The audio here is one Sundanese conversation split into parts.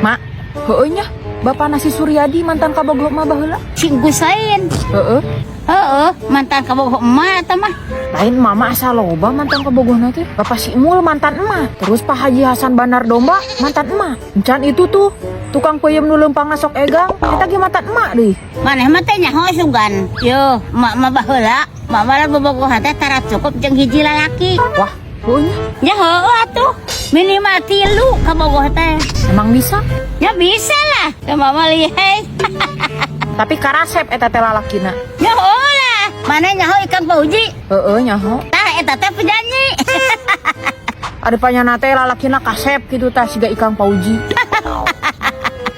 Mak, heueuh nya, Bapak nasi Suryadi mantan kabogoh mah baheula. Si Gusain. Heeh. Heeh, mantan kabogoh emak eta mah. Lain mama asa loba mantan kabogohna teh. Bapak si Mul mantan emak. Terus Pak Haji Hasan Bandar Domba mantan emak. Encan itu tuh tukang peuyeum nu leumpangna sok egang, eta ge mantan emak deui. Maneh mah teh nyaho sugan. Yo, emak mah baheula, emak mah bobogohan teh tara cukup jeung hiji lalaki. Wah, heueuh nya. Ya heueuh atuh. Minimal 3 kabogoh teh. Emang bisa? Ya bisa lah. Ya mama lihai. Tapi karasep eta teh lalakina. Ya heueuh lah. Maneh nyaho Ikang Fauzi? Heeh, nyaho. Tah eta teh penyanyi. Ada panyana teh lalakina kasep gitu tah siga Ikang Fauzi.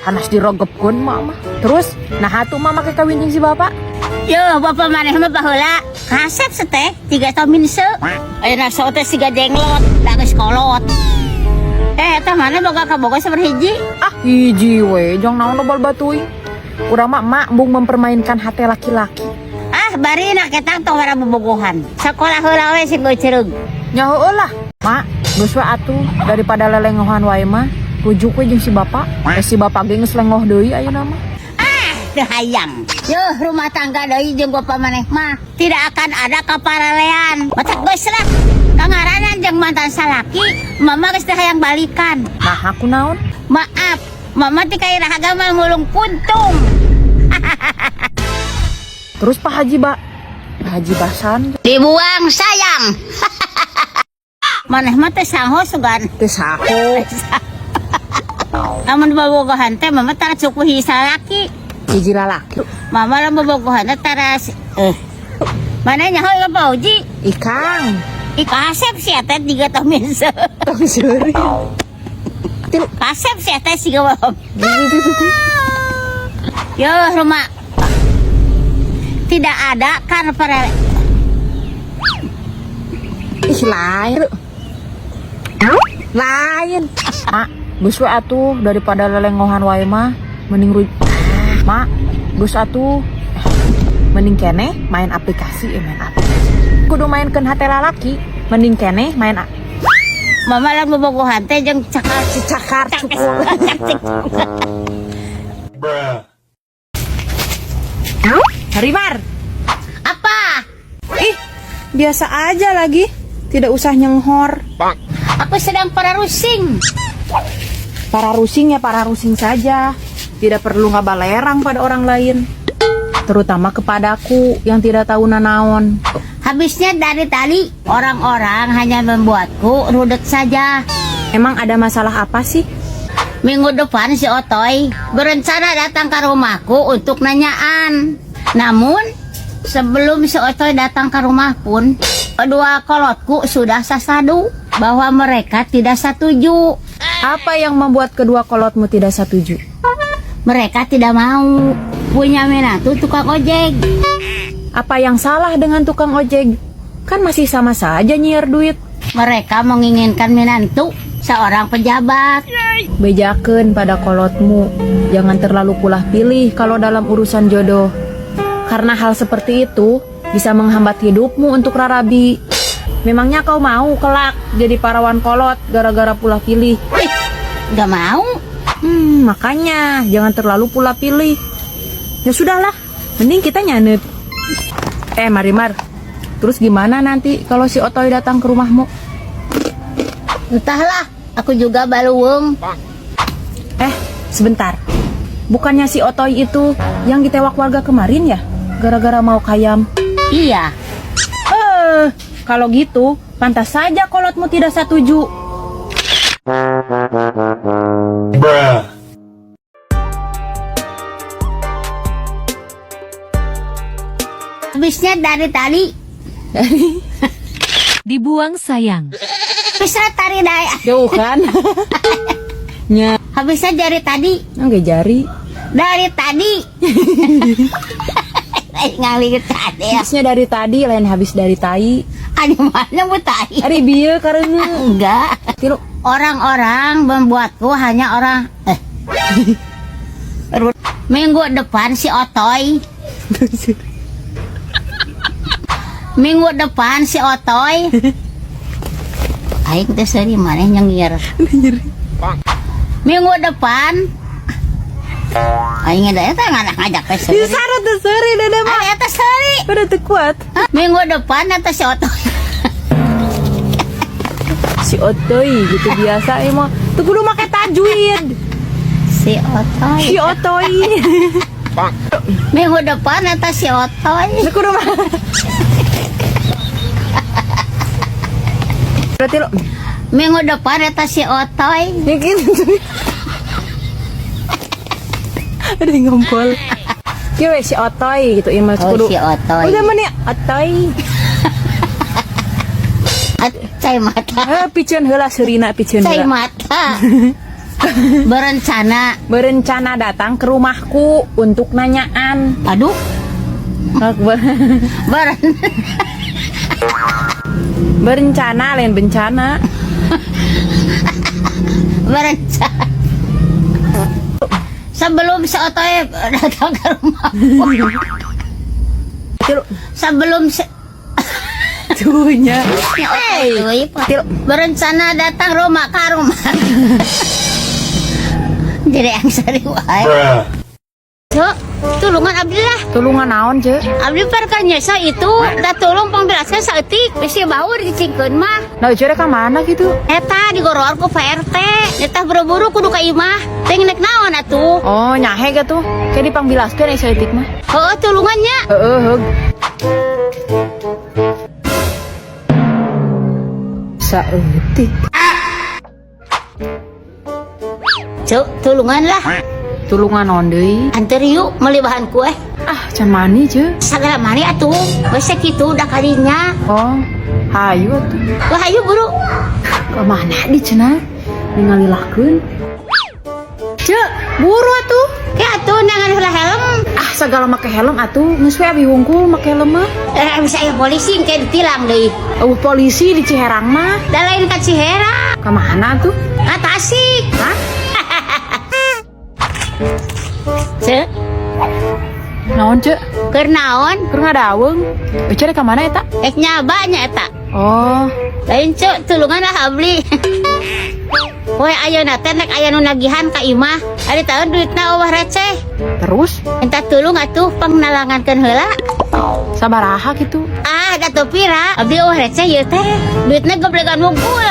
Hanas diregepkeun mak mah. Terus nah atuh mah make kawin jeung si bapak. Yo, bapak maneh mah baheula kasep seteh 3 tahun minse. Ayeuna sok teh siga jenglot, da geus kolot. Eta mana boga kabogoh sabaraha hiji? Ah, hiji we, jang naon loba batuing. Urang mah emak embung mempermainkan hati laki-laki. Ah, bari nak ketang tong wara bobogohan. Sakola heula we sing geucereug. Nya heueuh lah, Mak, geus we atuh daripada lelengohan wae mah. Rujuk we jeung si bapak. Si bapak ge geus lengoh deui ayeuna mah. Ah, teu hayang. Yuh, rumah tangga deui jeung bapak maneh mah tidak akan ada kaparalean. Matak geus lah. Kangaranan jeung mantan salaki, mama geus teu hayang balikan. Nah, aku naon? Maaf, mama ti kaira agama mulung puntung. Terus Pak Haji Ba, Pak Haji Basan dibuang sayang. Maneh mah teh saho sugan. Teh saho. Lamun bobogohan teh mama tara cukup hiji salaki. Hiji lalaki. Mama lamun bobogohan teh tara Maneh nyaho Ikang Fauzi? Ikang. Ih, kasep sih teh 3 tahun minse. Tong seuri. Tilu. Kasep sih teh siga wae. Yo, rumah tidak ada kan para Ih, lain. Lain. Mak, geus we atuh daripada lelengohan wae mah mending Mak, geus atuh mending keneh main aplikasi, main aplikasi. Kudu mainkeun hate lalaki, mending keneh main Mama lah bobogohan teh jeung cakar si cakar cukur. Bruh. Harimar. Apa? Ih, biasa aja lagi. Tidak usah nyenghor. Aku sedang para rusing. Para rusing ya para rusing saja. Tidak perlu ngabalerang pada orang lain. Terutama kepadaku yang tidak tahu nanaon. Habisnya dari tadi orang-orang hanya membuatku rudet saja. Emang ada masalah apa sih? Minggu depan si Otoy berencana datang ke rumahku untuk nanyaan. Namun sebelum si Otoy datang ke rumah pun, kedua kolotku sudah sasadu bahwa mereka tidak setuju. Apa yang membuat kedua kolotmu tidak setuju? Mereka tidak mau punya menantu tukang ojek. Apa yang salah dengan tukang ojek? Kan masih sama saja nyiar duit. Mereka menginginkan menantu seorang pejabat. Bejakeun pada kolotmu. Jangan terlalu pulah pilih kalau dalam urusan jodoh. Karena hal seperti itu bisa menghambat hidupmu untuk rarabi. Memangnya kau mau kelak jadi parawan kolot gara-gara pulah pilih? Ih, gak mau. Makanya jangan terlalu pula pilih. Ya sudahlah, mending kita nyanut. Marimar, terus gimana nanti kalau si Otoy datang ke rumahmu? Entahlah, aku juga baluung. Sebentar. Bukannya si Otoy itu yang ditewak warga kemarin ya? Gara-gara mau kayam. Iya. Kalau gitu, pantas saja kolotmu tidak setuju. Bruh. Habisnya dari tadi. Dibuang sayang. Habisnya tari dai. Jauh kan? Nya. Habisnya jari tadi. Oke, jari. Dari tadi. Ngalir tadi ya. Habisnya dari tadi, lain habis dari tai. Ada mana bu tai? Ari bieu karena. Enggak. Tilu. Orang-orang membuatku hanya orang. Minggu depan si Otoy. Minggu depan si Otoy. Aing teh seuri maneh nyengir. Minggu depan. Aing da eta nganak ngajak teh seuri. Disarut teh seuri dede mah. Ari eta seuri. Udah teu kuat. Hah? Minggu depan eta si Otoy. Si Otoy gitu biasa emang. Tuh kudu make tajwid. Si Otoy. Si Otoy. Minggu depan eta si Otoy. Tuh kudu mah. Berarti lo Minggu depan eta si Otoy. ya gitu. Ada yang ngompol. Kieu we si Otoy gitu ieu mah Oh, kudu. si Otoy. Udah mana Otoy. At, cai mata. Eh, piceun heula seurina piceun Cai heula. mata. Berencana. Berencana datang ke rumahku untuk nanyaan. Aduh, beren Berencana lain bencana. berencana. Sebelum si Otoy datang ke rumah. Tilu. Sebelum si Tuhnya. si Otoy Tilu. berencana datang rumah ke rumah. Jadi yang seri wae. Bruh. Cuk, tulungan abdi lah. Tulungan naon, Ceu? Abdi perkara nyesa itu, da tulung pangbelaskeun saeutik, bisi bau dicicingkeun mah. Nah, Ece rek ka mana gitu? Eta digoror ku Pak RT. Eta buru-buru kudu ka imah. Teh nek naon atuh? Oh, nyahe gitu. Kayak dipangbilaskeun ai saeutik mah. Heeh, tulungannya. Heeh, heug. Saeutik. Cuk, tulungan lah. Tulungan naon deui? Anter yuk meuli bahan kue. Ah, can mani, Ceu. Sagala mari atuh. Geus sakitu udah kalinya. Oh, hayu atuh. Wah, ayo buru. Ke mana di cenah? Ningalilakeun. Ceu, buru atuh. Ke atuh nangan heula helm. Ah, sagala make helm atuh. Geus we abi wungkul make helm mah. Eh, bisa aya polisi engke ditilang deui. Eueuh polisi di Ciherang mah. Da lain ka Ciherang, Ka mana tuh? ka Tasik. Hah? Ceu, Naon, Ceu? keur naon? Keur ngadaweung. Ece rek ka mana eta? Rek nyaba nya eta. Oh, Lain cuk, tulungan lah abdi. Poe ayeuna teh nek aya nu nagihan ka imah. Ari taun duitna eueuh receh. Terus Minta tulung atuh pangnalangankeun heula. Sabaraha gitu? Ah, da teu pira. Abdi eueuh receh ieu teh. Duitna geblegan wungkul.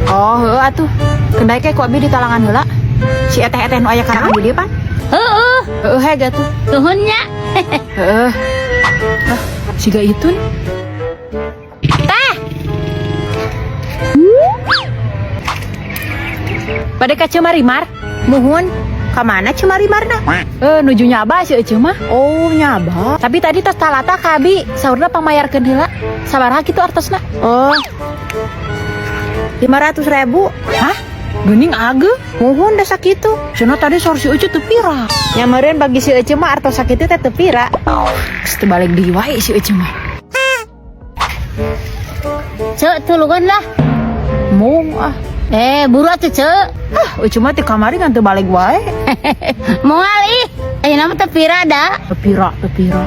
Oh, heueuh atuh. Kendai ke ku abi ditalangan heula. Si eteh-eteh nu aya karangan di dieu pan? Heeh, Heueuh heg atuh. nuhun nya. Heeh. Ah, siga itun. Teh. Bade ka Cemarimar? Muhun. Ka mana Cemarimarna? Eh, nuju nyaba si Ece mah. Oh, nyaba. Tapi tadi tos talata ka abi, saurna pangmayarkeun heula. Sabaraha kitu artosna? Oh. 500 ribu. Hah? Geuning ageuh. Muhun da sakitu. Cenah tadi saur si Ece teu pira. Nya meureun bagi si Ece mah artos sakitu teh teu pira. Geus teu balik deui wae si Ece mah. Cuk, tulungan lah. Mung ah. Eh, buru atuh, Cuk. Ah, Ece mah ti kamari ngan teu balik wae. Moal ih. Ayeuna mah teu pira da. Teu pira, teu pira.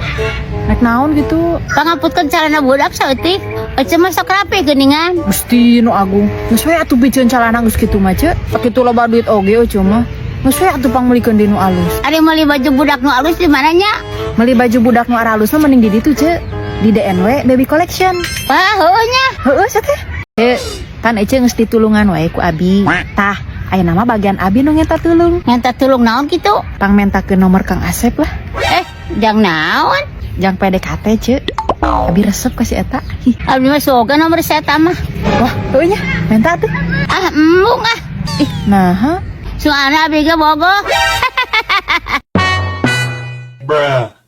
Nek naon gitu? Pangaputkeun calana budak saeutik. Ece mah sok rapi geuningan. Gusti nu agung. Geus we atuh piceun calana geus kitu mah, Ceu. Sakitu loba duit oge Ece mah. Geus we atuh pangmeulikeun deui nu alus. Ari meuli baju budak nu alus di mana nya? Meuli baju budak nu aralus mah mending di ditu, Ceu. Di DNW Baby Collection. Wah, heueuh nya. Heeh, teh. Ceu, pan Ece geus ditulungan wae ku abi. Tah, ayeuna mah bagian abi nu ngenta tulung. Minta tulung naon kitu? Pangmentakeun nomor Kang Asep lah. Eh, jang naon? Jang PDKT, Ceu. Abi resep ka si eta. Hi. Abdi mah soga nomor saya mah. Wah, heueuh nya. Menta tuh. Ah, embung ah. Ih, naha. Soalna abdi ge bogoh. Bruh.